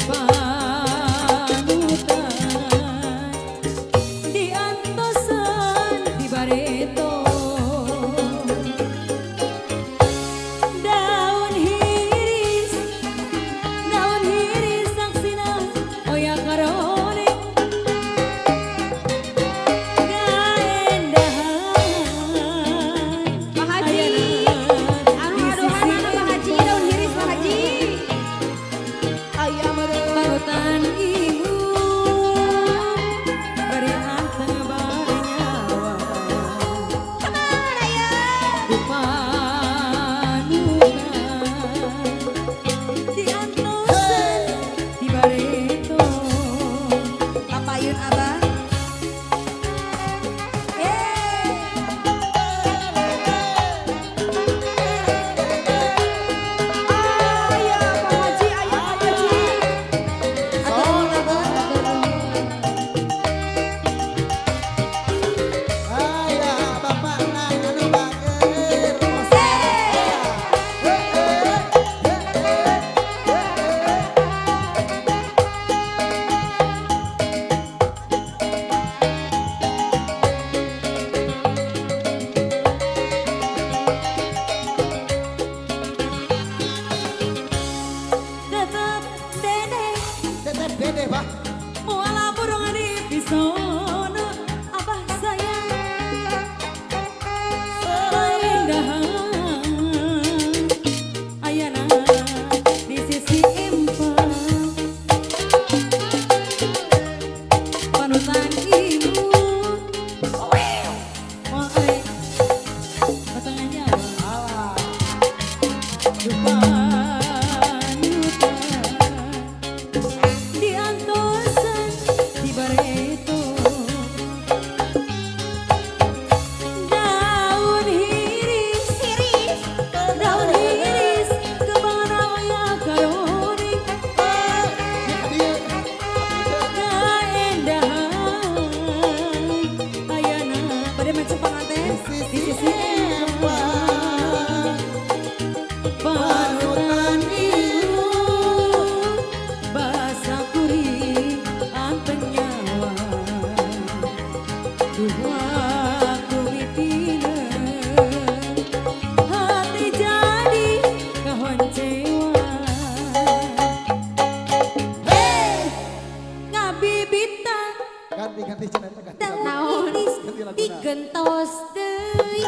Panutan diantosan di bareto daun hiris saksina oya karone kaendahan. Pak Haji, anu aduhan anu Pak Haji, daun hiris Pak Haji. Aya meureun. Panutan ibu bari anteng bari nyawa. Come on, ayo. Panutan diantosan di bareto. Papayun Abah. Yeay. Aya Pak Haji, aya Pak Haji. Atur nuhun, Abah, atur nuhun. Aya bapak anu bager. Hey. Tetep dede. Tetep dede, Pak. Muala burung di pisono abah sayang kaendahan ayana di sisi empang panutan ibu moal euy pasangan nyawa. Alah. Panutan diantosan di bareto daun hiris. Hiris. Daun hiris kembang oya karone kaendahan ayana pada macam pengantin di sisi empang panutan ibu basa kuring anteng nyawa dua kumitina hati jadi kahoncewa. Hey, ngabibita. Ganti ganti cenah eta, ganti lagu. Daun hiris Ganti laguna. Digentos deui.